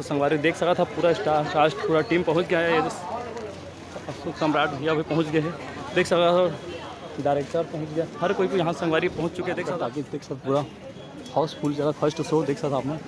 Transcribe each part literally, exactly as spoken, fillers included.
तो संगवारी देख सकत हा, पूरा स्टार कास्ट, पूरा टीम पहुँच गया है। ये अशोक सम्राट भैया भी पहुँच गए हैं, देख सकत हा, डायरेक्टर पहुँच गया, हर कोई को यहाँ संगवारी पहुँच चुके हैं। देख सकत हा, देख सकत हा, पूरा हाउसफुल चला फर्स्ट शो, देख सकत हा आप मन,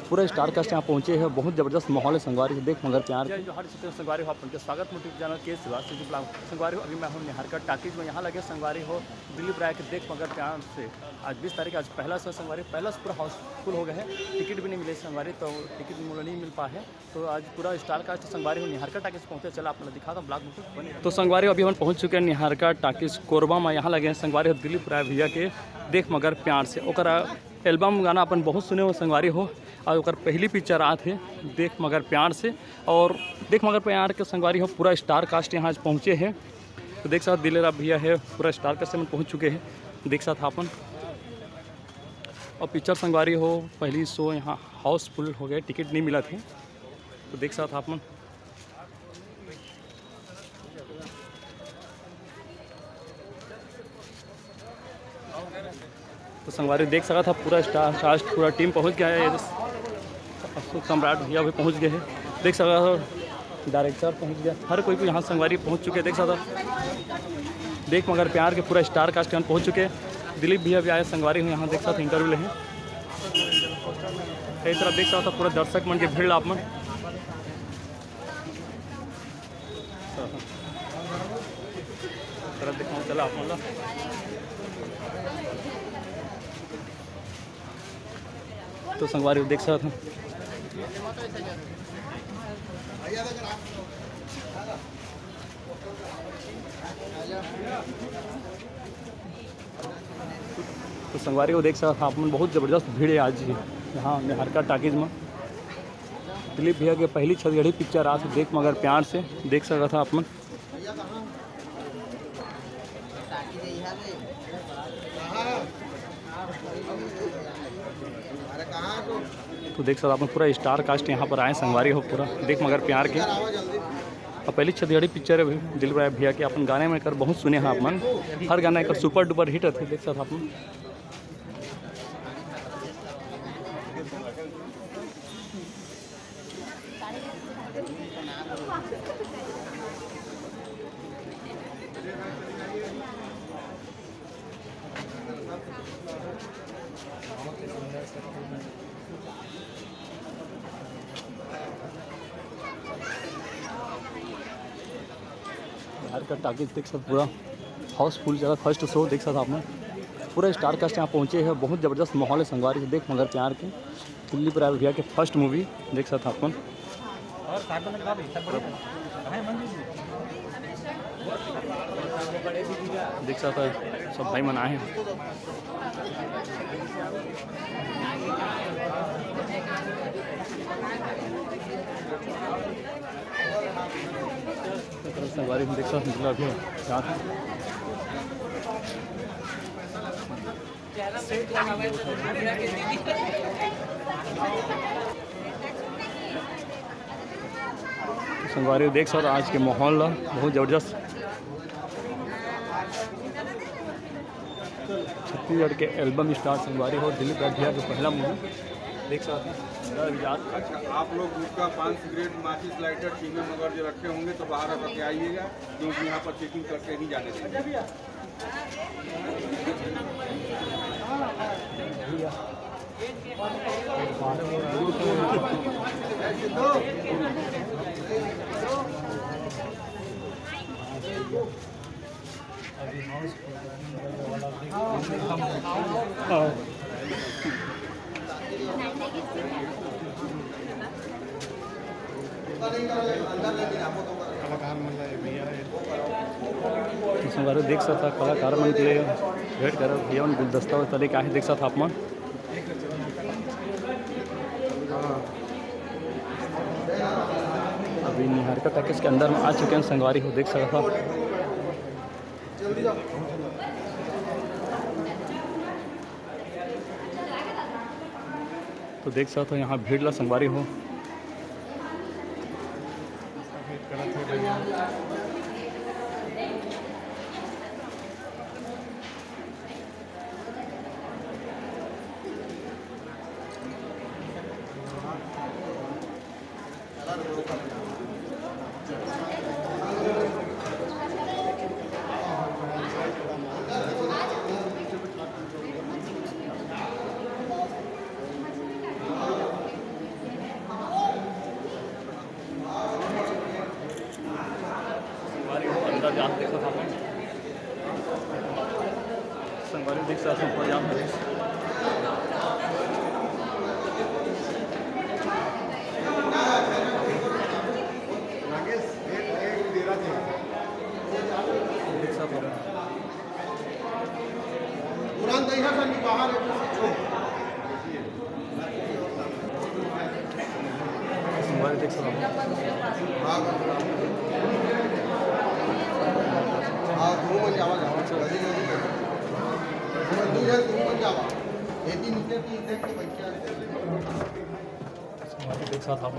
पूरा स्टार कास्ट यहाँ पहुँचे हैं। बहुत जबरदस्त माहौल है संगवारी, देख मगर प्यार। जय जोहार, संगवारी हो, आप मन के स्वागत मोर YouTube चैनल के शिवा सुजी ब्लॉग। संगवारी हो, अभी मैं हूँ निहारिका टाकीज में, यहाँ लगे संगवारी हो दिलीप राय के देख मगर प्यार से। आज बीस तारीख, आज पहला शो संगवारी, पहला शो पूरा हाउसफुल हो गया है, टिकट भी नहीं मिले संगवारी, तो टिकट मुझे नहीं मिल पाया है। तो आज पूरा स्टार कास्ट संगवारी हो निहारिका टाकीज पहुँचे, चला आप लोग दिखाता हूँ ब्लॉग में, बने रहो। तो संगवारी हो, अभी हम पहुँच चुके हैं निहारिका टाकीज कोरबा में, यहाँ लगे हैं संगवारी हो दिलीप राय भैया के देख मगर प्यार से। ओकर एल्बम गाना अपन बहुत सुने हो संगवारी हो, और ओकर पहली पिक्चर आत है देख मगर प्यार से। और देख मगर प्यार के संगवारी हो, पूरा स्टार कास्ट यहाँ आज पहुँचे हैं। तो देख सकत हा, दिलीप राय भैया है, पूरा स्टार कास्ट में पहुँच चुके हैं, देख सकत हा अपन। और पिक्चर संगवारी हो, पहली शो यहाँ हाउसफुल हो गए, टिकट नहीं मिला थे, तो देख सकत हा अपन। तो संगवारी देख सकत हा, पूरा स्टार कास्ट, पूरा टीम पहुँच गया है। अशोक सम्राट भैया भी पहुँच गए हैं, देख सकत हा, डायरेक्टर पहुँच गया, हर कोई को यहाँ संगवारी पहुँच चुके हैं। देख सकत हा, देख मगर प्यार के पूरा स्टार कास्ट यहाँ पहुँच चुके हैं। दिलीप भैया भी आए संगवारी हो, यहाँ देख सकत हा, इंटरव्यू ले हैं। कई तरफ देख सकत हा, पूरा दर्शक मन के भीड़ आप मन। तरफ दिखाऊं, चला आप मन ला। तो संगवारी हो देख सकत हा। तो संगवारी हो देख सकत हा आप मन, बहुत जबरदस्त भीड़ है आज ही यहाँ निहारिका टाकीज में। दिलीप भैया के पहली छत्तीसगढ़ी पिक्चर आत है देख मगर प्यार से, देख सकत हा आप मन। तो देख सकत हा आप मन, पूरा स्टार कास्ट यहाँ पर आए संगवारी हो, पूरा देख मगर प्यार के। और पहली छत्तीसगढ़ी पिक्चर है भाई दिलीप राय भैया के, अपन गाने में कर बहुत सुने हैं आप मन, हर गाना एक सुपर डुपर हिट रहते, देख सकत हा आप मन। निहारिका टाकीज देख सकत हा, पूरा हाउसफुल चला फर्स्ट शो, देख सकत हा आप मन, पूरा स्टार कास्ट यहाँ पहुँचे हैं। बहुत जबरदस्त माहौल है संगवारी हो, देख मगर प्यार के। दिलीप राय भैया के फर्स्ट मूवी देख सकत हा आप मन। देख सकत हा, सब भाई मन आए हैं। संगवारी हो देख सकत हा, झूला भी है। संगवारी हो देख सकत हा, आज के माहौल ला बहुत जबरदस्त। छत्तीसगढ़ के एल्बम स्टार संगवारी हो दिलीप राय भैया के पहला मूवी, देख सकत हा। अच्छा, आप लोग गुटखा, पान, सिगरेट, माचिस, लाइटर, चीमे मगर जो रखे होंगे तो बाहर रख के आइएगा, क्योंकि यहाँ पर चेकिंग करके ही जाने देंगे। कलाकार मन ला ये भैया हे। तो संगवारी देख सकत हा, कलाकार मन के लिए वेट करत भैया मन गुलदस्ता उलदस्ता लेके आए हे, देख सकत हा आप मन। अभी निहारिका टॉकीज के अंदर में आ चुके हैं संगवारी हो, देख सकत हा। तो देख सकत हा यहाँ भीड़ ला संगवारी हो। संगवारी हो, अंदर जाके देखत हवन। संगवारी देख सकत हव, ऊपर जाम हे। देख सकत हव। पुरान दहिया सन बाहर है, संगवारी देख सकत हव। हाँ, तुमन जावा, जावा। तुमन दू झन, तुमन जावा। एती निकले, ती देख के बच्चा। संगवारी देख सकत हव।